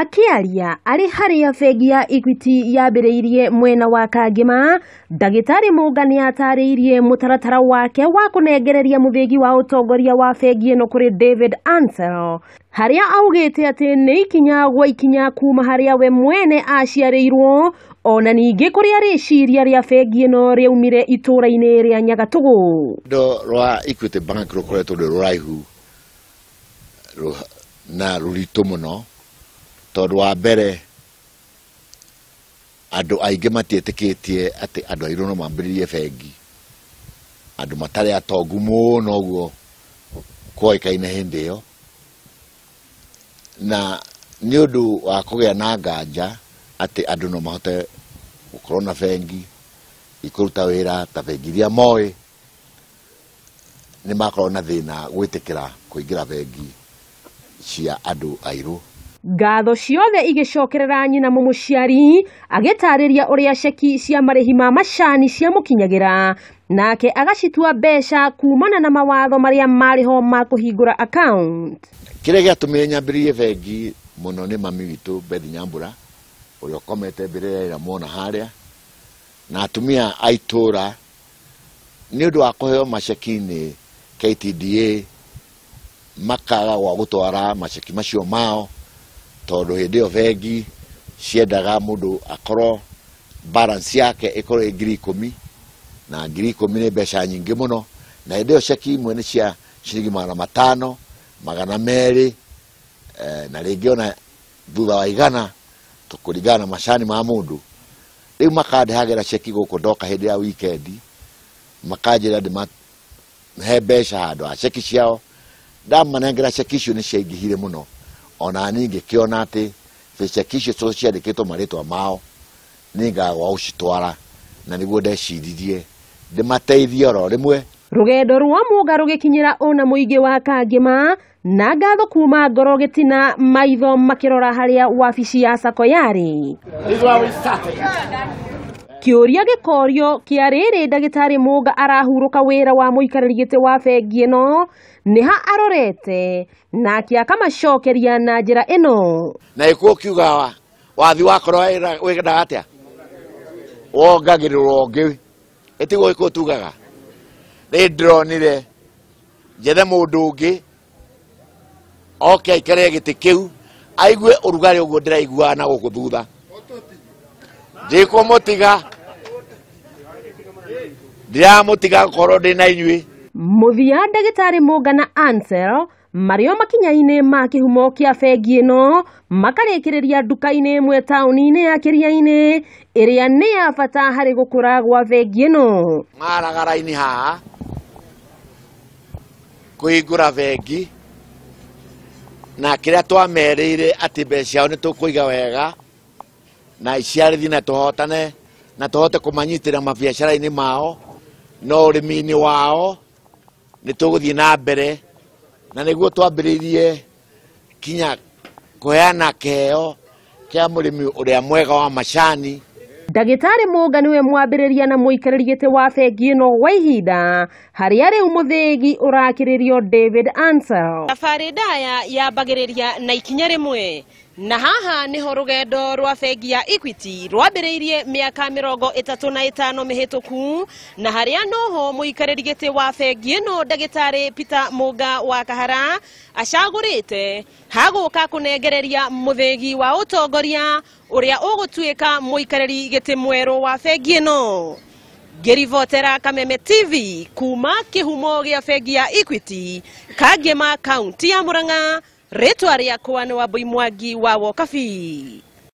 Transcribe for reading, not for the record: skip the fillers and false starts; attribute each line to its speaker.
Speaker 1: Akĩaria arĩ harĩa bengi ya Equity yambĩrĩirie mwena wa Kangema, Ndagĩtarĩ Mũnga nĩatarĩirie mũtaratara wake wa kũnengereria mũthĩgi wa ũtongoria wa bengi ĩno kũrĩ David Ansell, harĩa augĩte atĩ nĩ ikinya gwa ikinya kuma harĩa we mwene aciarĩirwo ona ningĩ kũrĩa rĩciria rĩa bengi ĩno rĩaumire itũra-inĩ rĩa Nyagatũgũ.
Speaker 2: Rũgendo rwa Equity Bank rũkoretwo rwĩ rũraihu na rũritũ mũno, tondũ wa mbere andũ aingĩ matiĩtĩkĩtie atĩ andũ airũ no mambĩrĩrie bengi, andũ matarĩ atongu mũno ũguo kwoĩkaine hĩndĩ ĩyo, na nĩ ũndũ wa kũgĩa na nganja atĩ andũ no mahote gũkorwo na bengi ikũruta wĩra ta bengi iria moĩ, nĩ makorwo na thĩna gwĩtĩkĩra kũingĩra bengi cia andũ airũ.
Speaker 1: Ngatho ciothe igĩcokerera nyina mũmũciari agĩtarĩria ũrĩa ceki cia marĩhi ma macani ciamũkinyagĩra nake agacitua mbeca kumana na mawatho marĩa marĩ ho ma kũhingũra account.
Speaker 2: Kĩrĩa gĩatũmire nyambĩrĩrie bengi mũno nĩ mami witũ Bethi Nyambura ũrĩa ũkomete mbĩrĩra ĩrĩa muona harĩa, na atumia a itũra nĩ ũndũ wa kũheo maceki nĩ KTDA makaga gwa gũtwara maceki macio mao, tondũ hĩndĩ ĩyo bengi ciendaga mũndũ akorwo balance yake ĩkorwo ĩ 10,000, na 10,000 nĩ mbeca nyingĩ mũno, na hĩndĩ ĩyo ceki imwe nĩ cia ciringi 500, 200, na rĩngĩ ona thutha wa 100 kũringana na macani ma mũndũ. Rĩu makandehagĩra ceki gũkũ ndoka hĩndĩ ya wikendi, makanjĩra ndĩmahe mbeca handũ ha ceki ciao. Ndamanengera ceki icio nĩ ciaingĩhire mũno, ona niĩ ngĩkĩona atĩ ceki icio ciandĩkĩtwo marĩtwa mao nĩ ngaga gwa gũcitwara, na nĩguo ndeciririe ndĩmateithie oro rĩmwe.
Speaker 1: Rũgendo rwa Mũnga rũgĩkinyĩra ona mũingĩ wa Kangema na ngatho kuma ngoro gĩtina maitho makĩrora harĩa wabici ya Sacco yarĩ. Kĩũria gĩkorio kĩa rĩrĩ Ndagĩtarĩ Mũnga arahurũka wĩra wa mũikarĩri gĩtĩ wa bengi ĩno nĩ ha arorete nake akamacokeria na njĩra ĩno.
Speaker 2: Na ĩkuo kiuga wathi wakorwo wĩendaga atĩa wongagĩrĩrwo ũngĩ, ĩtiguo gĩkũyũ tugaga. Rĩ ndĩronire njethe mũndũ ũngĩ oke aikarĩre gĩtĩ kĩu aigue ũrugarĩ ũguo ndĩraigua na gũkũ thutha. Ndikũmũtiga, ndiramũtiga gũkorwo ndĩ na inyuĩ.
Speaker 1: Mũthia Ndagĩtarĩ Mũnga na Ansell marĩo makinya-inĩ ma kĩhumo kĩa bengi ĩno makarĩkĩrĩria nduka-inĩ ĩmwe taũni-inĩ ya Kĩria-inĩ ĩrĩa nĩ ya bata harĩ gũkũra gwa bengi ĩno.
Speaker 2: Maraga raini haha kũhingũra bengi, na kĩrĩa twamerĩire atĩ mbeca ciao nĩ tũkũiga wega na iciarithie na tũhotane na tũhote kũmanyitĩra mabiacara-inĩ mao na ũrĩmi-inĩ wao, nĩ tũgũthiĩ na mbere, na nĩguo twambĩrĩirie kinya kũheana kĩheo kĩa mũrĩmi ũrĩa mwega wa macani.
Speaker 1: Ndagĩtarĩ Mũnga nĩwe mwambĩrĩria na mũikarĩri gĩtĩ wa bengi ĩno gwa ihinda harĩa rĩu mũthĩgi ũrakĩrĩrio David Ansell. Thabarĩ ndaya yambagĩrĩria na ikinya rĩmwe, na haha nĩho rũgendo rwa bengi ya Equity rwambĩrĩirie mĩaka 35 mĩhĩtũku, na harĩa noho mũikarĩri gĩtĩ wa bengi ĩno Ndagĩtarĩ Peter Mũnga wa Kahara acagũrĩte hagũka kũnengereria mũthĩgi wa ũtongoria ũrĩa ũgũtuĩka mũikarĩri gĩtĩ mwerũ wa bengi ĩno. Ngĩribotera Kameme TV kuma kĩhumo gĩa bengi ya Equity Kangema, kaunti ya Murang'a, rĩtwa rĩakwa nĩ Wambui Mwangi wa Wokabi.